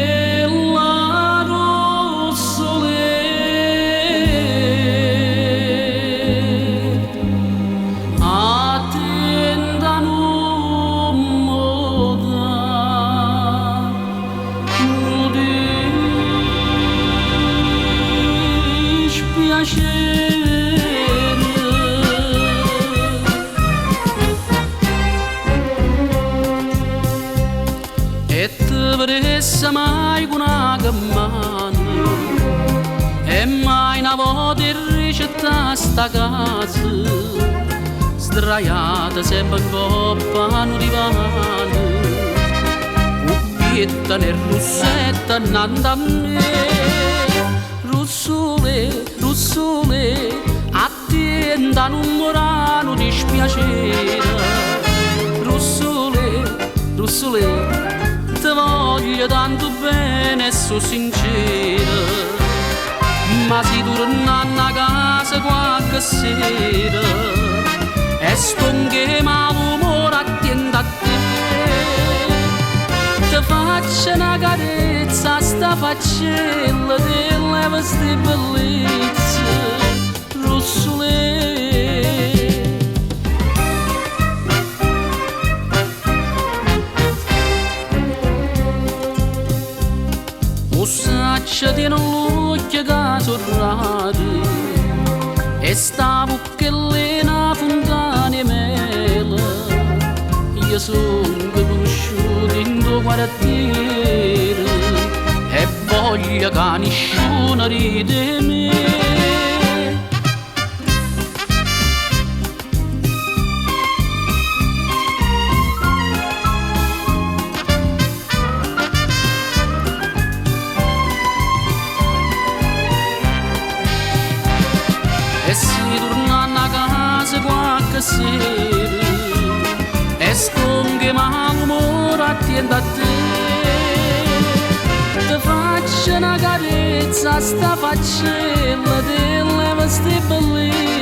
Russulella, russulè, attenda nun m' dà nu dispiacere. E te vedesse mai con una mano e mai una volta ricetta sta casa sdraiata sempre in coppa a un divano cuppietta nel russetto annante a me. Russule, russule, attenta nun m' dà nu dispiacere. Russule, russule, te voglio tanto bene e so' sincero. Ma si tornanno a casa qualche sera e stongo 'e malumore attiento a te, te faccio na carezza a sta faccella, te levo sti bellezze, russulè. O saccio tiene l'occhio che so' rari e sta vucchella è na fontana 'e mele. Io songo cresciuto dint' 'o quartiere e voglio che nisciuno ride 'e me. E si tornanno a casa qualche sera e stongo 'e malumore attiento a te, te faccio na carezza a sta faccella, te levo sti bellezze.